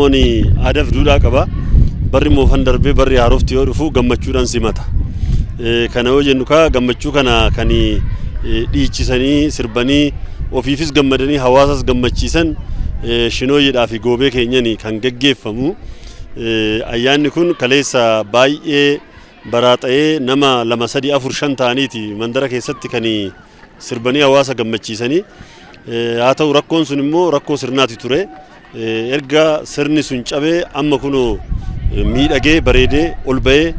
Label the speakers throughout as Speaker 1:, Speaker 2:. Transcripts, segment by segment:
Speaker 1: Oromoon aadaa fi duudhaa qaba. Barri moofan darbee barri haarofti yoo dhufu gammachuudhaan simata. Kana yoo jennu kaa gammachuu kana kan dhiichisanii sirbanii ofiifis gammadanii hawaasas gammachiisan shinooyyeedhaa fi goobee keenyani kan geggeeffamu. Ayyaanni kun kaleessa baay'ee baraaxa'ee nama 2 3 4 5 ta'aniiti mandara keessatti kan sirbanii hawaasa gammachiisanii. Haa ta'u rakkoon sun immoo rakkoo sirnaati ture. Erga sirni sun cabee amma kunoo miidhagee bareedee ol ba'ee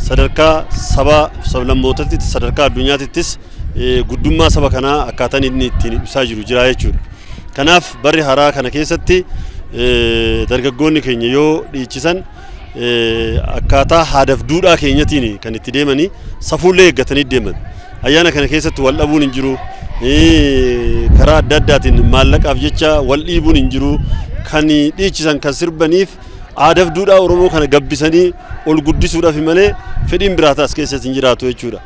Speaker 1: sadarkaa saba sablammootatti sadarkaa addunyaatittis guddummaa saba kanaa akkaataan inni ittiin ibsaa jiru jira jechuudha. Kanaaf barri haaraa kana keessatti dargaggoonni keenya yoo dhiichisan akkaataa haadaaf duudhaa keenyatiin kan itti deemanii safuullee eeggatanii deeman. Ayyaana kana keessatti wal dhabuun hin jiru. Karaa adda addaatiin maallaqaaf jecha wal dhiibuun hin jiru. Kan dhiichisan kan sirbaniif aadaaf duudhaa Oromoo kana gabbisanii ol guddisuudhaaf malee fedhiin biraa as keessatti hin jiraatu jechuudha.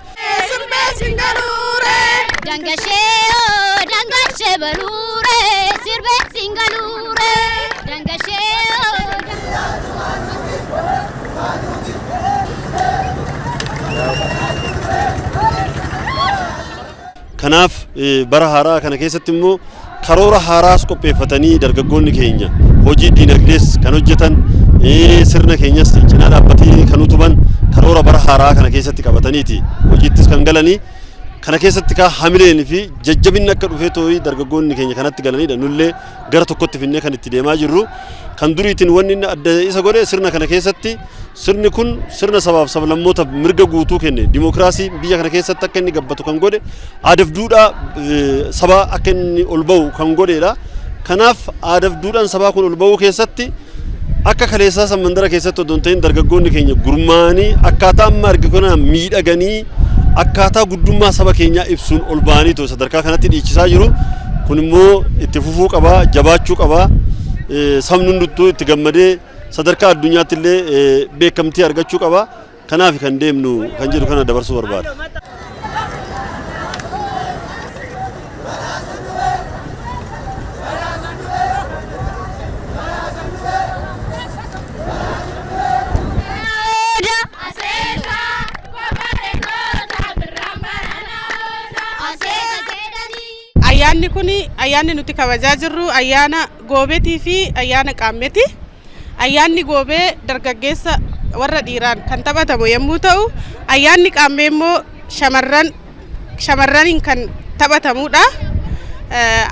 Speaker 2: Dangashee dangashee baluure sirbee singaluure dangashee.
Speaker 1: Kanaaf bara haaraa kana keessatti immoo karoora haaraas qopheeffatanii dargaggoonni keenya hojii diinagdees kan hojjetan sirna keenyas cinaa dhaabbatanii kan utuban karoora bara haaraa kana keessatti qabataniiti hojiittis kan galanii. Kana keessatti kaa hamileen fi jajjabinni akka dhufee too'ii dargaggoonni keenya kanatti galanidha. Nullee gara tokkotti finnee kan itti deemaa jirru. Kan duriitiin wanni inni adda isa godhe sirna kana keessatti sirni kun sirna sabaaf sablammootaaf mirga guutuu kenne dimookiraasii biyya kana keessatti akka inni gabbatu kan godhe aadaaf duudhaa sabaa akka inni ol ba'u kan godhedha. Kanaaf aadaaf duudhaan sabaa kun ol ba'uu keessatti akka kaleessaa san mandara keessatti odoo hin ta'in dargaggoonni keenya gurmaa'anii akkaataa amma arge kanaan miidhaganii akkaataa guddummaa saba keenyaa ibsuun ol ba'anii too sadarkaa kanatti dhiichisaa jiru. Kun immoo itti fufuu qaba, jabaachuu qaba. Sabni hunduttuu itti gammadee sadarkaa addunyaatti illee beekamtii argachuu qaba. Kanaaf kan deemnu kan jedhu kana dabarsuu barbaada.
Speaker 3: Ayyaanni kun ayyaanni nuti kabajaa jirru ayyaana goobetii fi ayyaana qaammeeti. Ayyaanni goobee dargaggeessa warra dhiiraan kan taphatamu yommuu ta'u, ayyaanni qaammee immoo shamarran shamarraniin kan taphatamudha.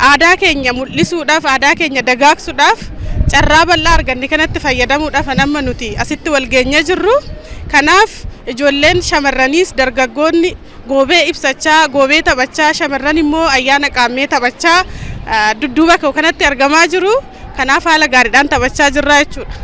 Speaker 3: Aadaa keenya mul'isuudhaaf, aadaa keenya dagaagsuudhaaf carraa bal'aa arganne kanatti fayyadamuudhaaf amma nuti asitti wal geenyee jirru. Kanaaf ijoolleen shamarraniis dargaggoonni goobee ibsachaa, goobee taphachaa, shamarran immoo ayyaana qaammee taphachaa dudduuba koo kanatti argamaa jiru. Kanaaf haala gaariidhaan taphachaa jirra jechuudha.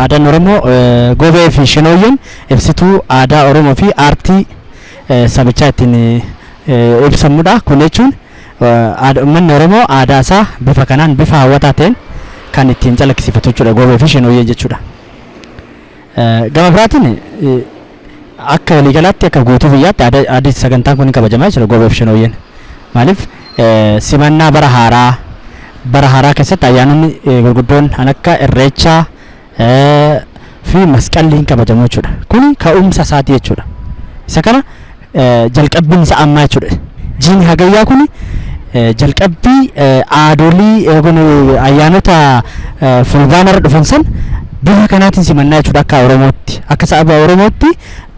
Speaker 4: Aadaan Oromoo goobee fi shinooyyeen ibsituu aadaa Oromoo fi aartii sabichaa ittiin ibsamudha. Kun jechuun uummanni Oromoo aadaa isaa bifa kanaan bifa hawwataa ta'een kan ittiin calaqqisiifatu jechuudha goobee fi shinooyyeen jechuudha. Gama biraatiin akka waliigalaatti akka guutuu biyyaatti aadii sagantaan kun ni kabajama jechuudha goobee fi shinooyyeen. Maaliif simannaa bara haaraa bara haaraa keessatti ayyaanonni gurguddoon kan akka irreechaa fi masqalli hin kabajamu jechuudha. Kuni ka'umsa isaati jechuudha. Isa kana jalqabbiin isaa ammaa jechuudha. Jiini hagayyaa kuni jalqabbii aadolii yookiin ayyaanota fulbaana irra dhufan san bifa kanaatiin simannaa jechuudha akka Oromootti. Akka saba Oromootti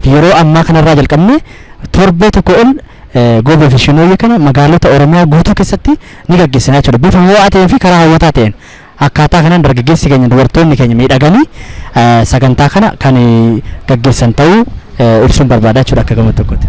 Speaker 4: yeroo ammaa kanarraa jalqabnee torbee tokko ol goobee fi shinooyyee kana magaalota Oromiyaa guutuu keessatti ni gaggeessina jechuudha. Bifa ho'aa ta'ee fi karaa hawwataa ta'een. Akkaataa kanaan dargaggeessi keenya, dubartoonni keenya miidhaganii sagantaa kana kan gaggeessan ta'uu ibsuun barbaada jechuudha akka gama tokkotti.